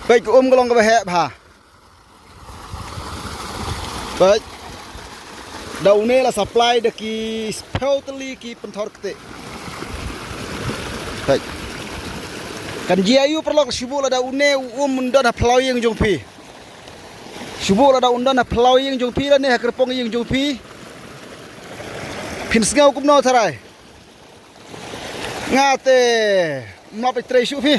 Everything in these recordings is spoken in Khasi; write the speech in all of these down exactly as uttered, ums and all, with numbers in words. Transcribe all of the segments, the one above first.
Peit ka um ka long kaba heh bha. Peit. Da une la supply da ki sphew tylli ki pynthor kti. Peit. Kan jia ïa u paralok shu buh lada une u um un don ha phyllaw ïing jong phi. Shu buh lada un don ha phyllaw ïing jong phi lane ha kyrpong ïing jong phi. Phin sngew kumno tharai. Nga te mlap ïa trei shuh phi.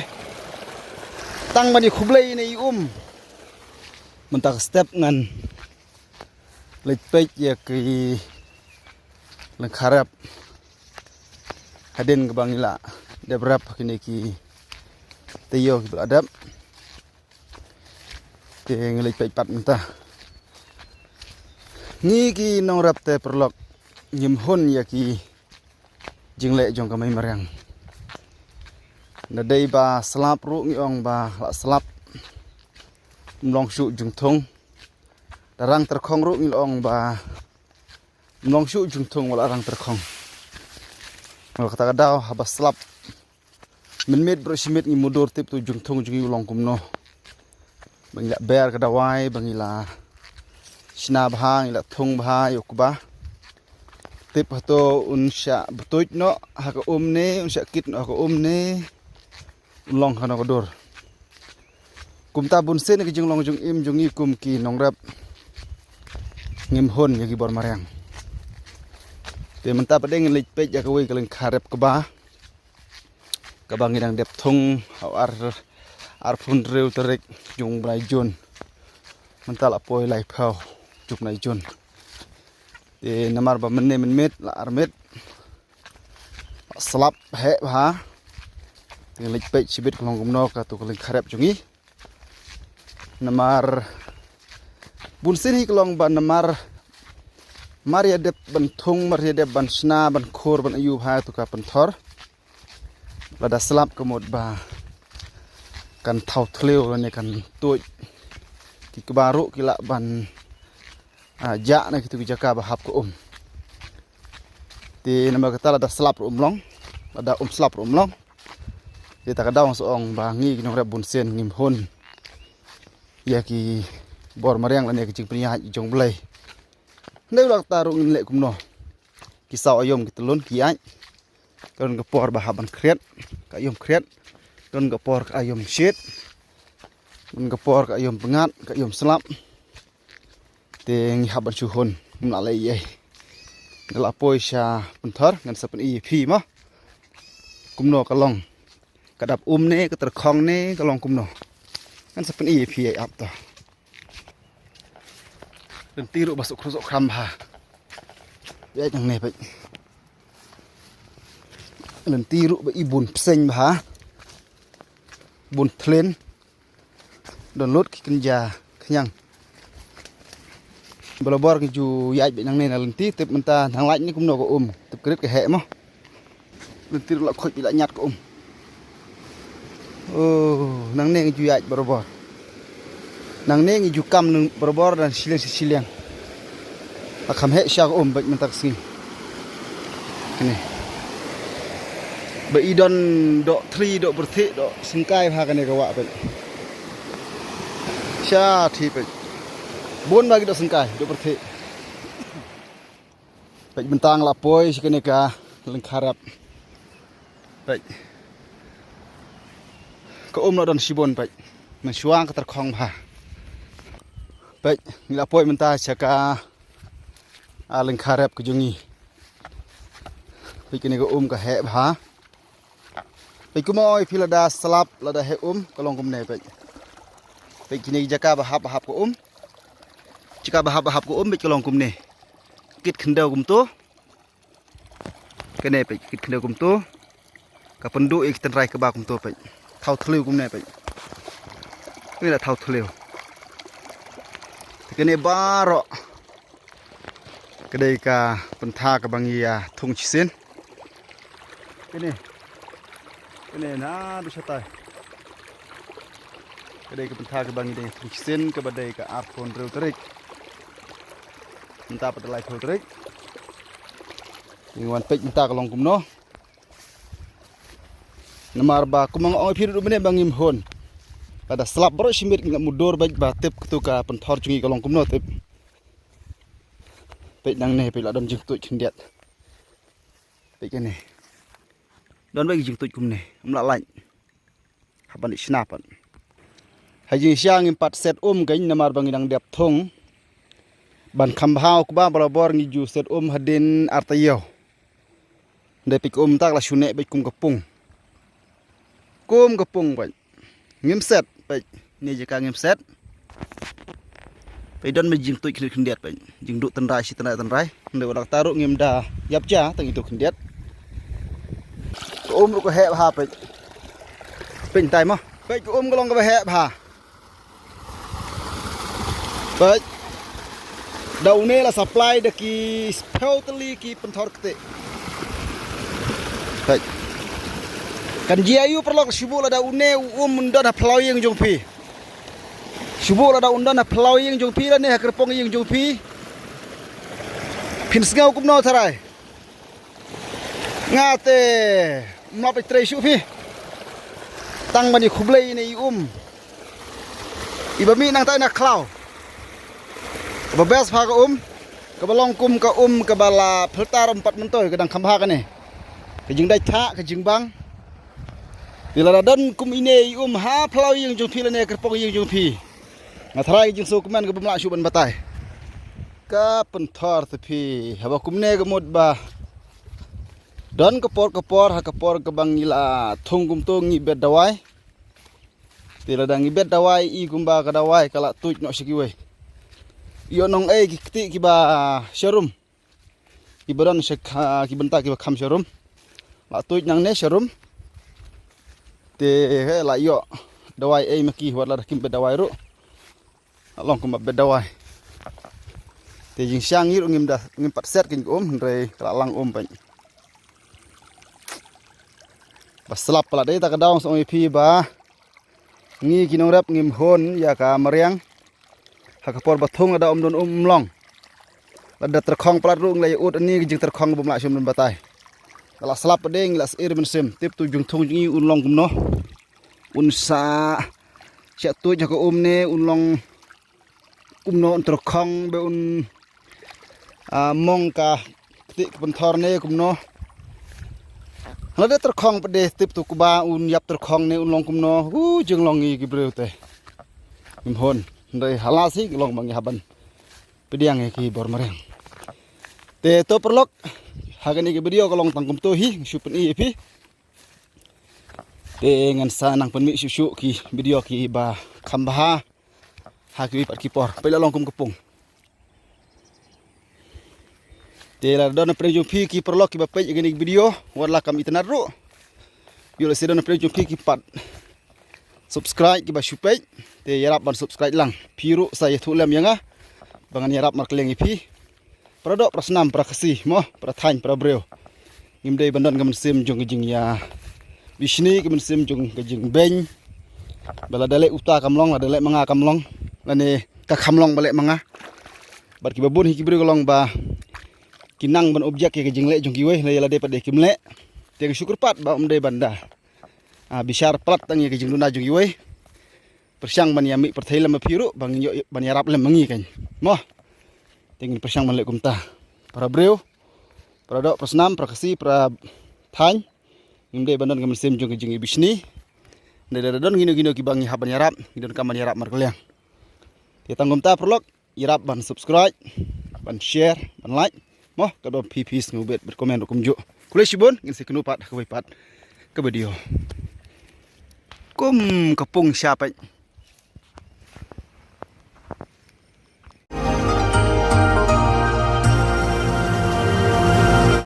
Tang ban ïa khublei ne i um. Mynta ka step ngan leit peit ïa ki lyngkha rep. Hadien kaba ngi la dep rep kine ki taïew kiba la dep. Te ngi leit peit pat mynta. Ngi ki nongrep te paralok ngim hun ïa ki jingleh jong ka mei mariang. Na dei ba slap ruh ngi ong ba la slap. Mlong shuh jingthung. Da rang tyrkhong ruh ngi ong ba mlong shuh jingthung wala rang tyrkhong. Wala kata ka daw haba slap. Mynmiet baroh shi miet ngi mutdur tip tu jingthung jong ngi u long kumno. Ba ngi la ber ka dawai, ba ngi la shna bha, ngi la thung bha ïa u kba. Tip hato un shah btuid noh ha ka um ne, un shah kit noh ha ka um ne. Un long kano ka dur. Kumta bun sien ka jinglong jong im jong ngi kum ki nongrep. Ngim hun ïa ki bor mariang. Te mynta pat ngi leit peit ïa kawei ka lyngkha rep kba. Kaba ngi dang dep thung ha u ar, arphew hynriew tarik jong u bnai Jun. Mynta la poi laiphew jong u bnai Jun. Te namar ba mynne mynmiet la ar miet. Slap heh bha. Te ngi leit peit shibit ka long kumno katu ka lyngkha rep jong ngi. Namar bun sien hi ka long ba namar mar ïa dep ban thung, mar ïa dep ban shna, ban khur, ban ayu bha tu ka pynthor. Lada slap ka mut ba kan thaw thliew lane kan tuid. Ki kba ruh ki lah ban, ah, jah na kitu ki jaka ba hap ka um. Te namar kata lada slap ruh um long, lada um slap ruh um long. Te ta ka daw nga sa ong ba ngi ki nongrep bun sien ngim hun ïa ki bor mariang lane ki jingpynïaid jong Blei. Hynrei la kata ruh ngin leh kumno. Ki saw aïom ki tyllun ki ïaid. Ka don ka por ba hap ban khriat, ka aïom khriat. Don ka por ka aïom shit. Don ka por ka aïom pyngngad, ka aïom slap. Te ngi hap ban shu hun, ngim lah leh ei ei. Nga la poi sha pynthor, ngan sa pyni ïa phi mo. Kumno ka long. Ka dap um ne, ka tyrkhong ne, ka long kumno. Ngan sa pyni ïa phi ei ap to. Lynti ruh ba suk khru suk khram bha. Ïa nangne peit. Lynti ruh ba i bun pseng bha. Bun thlien. Don lut ki kynja khñiang. Barabor ngi ju ïaid beit nangne na lynti tip mynta nang lait ne kumno ka um. Tip krit ka heh mo. Lynti ruh la khot beit la ñiat ka um. Oh, nangne ngi ju ïaid barabor. Nangne ngi ju kam nang barabor dan shiliang shi shiliang. La kham heh sha ka um beit mynta ka sngi. Kane. Ba i don doh thri, doh pyrthei, doh syngkai bha kane ka wah beit. Sha thri beit. Bun ba ki doh syngkai, doh pyrthei. Beit mynta nga la poi sha kane ka lyngkha rep. Peit. Ka um la don shibun peit. Mynshuwa ka tyrkhong bha. Peit, ngi la poi mynta sha ka, ah, lyngkha rep ka jong ngi. Peit kane ka um ka heh bha. Peit kumba ong ïa phi lada slap lada heh um ka long kumne peit. Peit kine ki jaka ba hap ba hap ka um. Jaka ba hap ba hap ka um peit ka long kumne. Kit khyndew kumto. Kane peit, kit khyndew kumto. Ka pynduh ïa ki tynrai kba kumto peit. Thaw thliew kumne peit. Kane la thaw thliew. Kane baroh. Ka dei ka pyntha kaba ngi ïa thung shisien. Kane. Kane naduh shatai. Ka dei ka pyntha kaba ngi dei thung shisien kaba dei ka arphew hynriew tarik. Mynta pat dei laiphew tarik. Ngi wan peit mynta ka long kumno. Namar ba kumba nga ong ïa phi ruh mynne ba ngim hun. Lada slap baroh shi miet ngi la mutdur beit ba tip katu ka pynthor jong ngi ka long kumno tip. Peit nangne peit la don jingtuid khyndiat. Peit kane. Don beit ki jingtuid kumne. Ym lah lait. Hap ban ïa shna pat. Ha jingshisha ngim pat set um kein namar ba ngi dang dep thung. Ban kham bha u kba barabor ngi ju set um hadien ar taïew. Dei peit ka um tak la shu neh beit kum ka pung. Kum ka pung beit. Ngim set beit. Ni jaka ngim set. Peit don me jingtuid khyndiat khyndiat peit. Jingduh tynrai shi tynrai tynrai. Dei wat la kata ruh ngim da ïap ja tang itu khyndiat. Ka um ruh ka heh bha peit. Peit tai mo. Peit ka um ka long kaba heh bha. Peit. Da une la supply da ki sphew tylli ki pynthor kti. Peit. Kan jia ïa u paralok shu buh lada une u um un don ha phyllaw ïing jong phi. Shu buh lada un don ha phyllaw ïing jong phi lane ha kyrpong ïing jong phi. Phin sngew kumno tharai. Nga te ym lah peit trei shuh phi. Tang ban ïa khublei ïa ne i um. Iba mih nangta na khlaw. Kaba best bha ka um. Kaba long kum ka um kaba la filter um pat myntoi ka dang kham bha kane. Ka jingdait thah ka jingbang. Te lada don kum ine i um ha phyllaw ïing jong phi lane kyrpong ïing jong phi. Nga tharai ka jingsngewkmen kaba ym lah shuh ban batai. Ka pynthor te phi haba kumne ka mut ba don ka por ka por ha ka por kaba ngi la thung kumto ngi bet dawai. Te lada ngi bet dawai i kumba ka dawai ka la tuid noh sha kiwei. Ïoh nong ei ki kti kiba sharum. Kiba don sha ki bynta kiba kham sharum. La tuid nangne sharum. Te he la ïoh dawai ei ma ki wat la da kim bet dawai ruh. Long kumba bet dawai. Te jingshisha ngi ruh ngim da ngim pat set kein ka um hynrei ka la lang um peit. Ba slap palat dei ta ka daw song ïa phi ba ngi ki nongrep ngim hun ïa ka mariang. Ha ka por ba thung lada um don um long. Lada tyrkhong palat ruh ngi la ïa ud ani ka jingtyrkhong ba ym lah shuh ban batai. Ka la slap pat dei ngi la sir mynsiem tip tu jingthung jong ngi un long kumno. Un sa sha tuid ha ka um ne un long kumno un tyrkhong be un mong ka kti ka pynthor ne kumno. Lada tyrkhong pat dei tip tu kba un ïap tyrkhong ne un long kumno. Hu jinglong ngi ki briew te. Ngim hun. Hynrei hala si long ba ngi hap ban pdiang ïa ki bor mariang. Te to paralok ha kane ka video ka long tang kumto hi ngi shu pyni ïa phi. Te ngan sa nang pynmih shuh shuh ki video kiba kham bha ha kiwei pat ki por. Peit la long kum ka pung. Te lada don na pdeng jong phi ki paralok kiba peit ïa kane ka video wat la kam itynnad ruh. Ïoh lehse don na pdeng jong phi ki pat subscribe kiba shu peit. Te ïarap ban subscribe lang phi ruh sa ïathuh lem ïa nga ba ngan ïarap markylliang ïa phi. Para doh para snam para Khasi mo para thaiñ para briew. Ngim dei ban don ka mynsiem jong ka jingïa bishni ka mynsiem jong ka jingbeiñ. Ba lada leh uta kam long lada leh ma nga kam long. Lane ka kham long ba leh ma nga. Bad kiba bun hi ki briew ka long ba ki nang ban object ïa ka jingleh jong kiwei lada lade pat de kim leh. Te nga shu kyrpad ba ym dei ban da bishar palat tang ïa ka jingduna jong kiwei. Pyrshang ban ïa mih pyrthei lem ma phi ruh ba ngin ïoh ban ïarap lem ma ngi kan mo. Te ngin pyrshang ban leh kumta. Para briew para doh para snam para Khasi para thaiñ. Ngim dei ban don ka mynsiem jong ka jingïa bishni. Hynrei lada don kino kino kiba ngi hap ban ïarap ngi donkam ban ïarap markylliang. Te tang kumta paralok ïarap ban subscribe ban share ban like. Mo ka dom phi phi sngewbit bad comment ruh kumjuh. Khublei shibun ngin sa ïakynduh pat ha kawei pat ka video. Kum ka pung sha peit.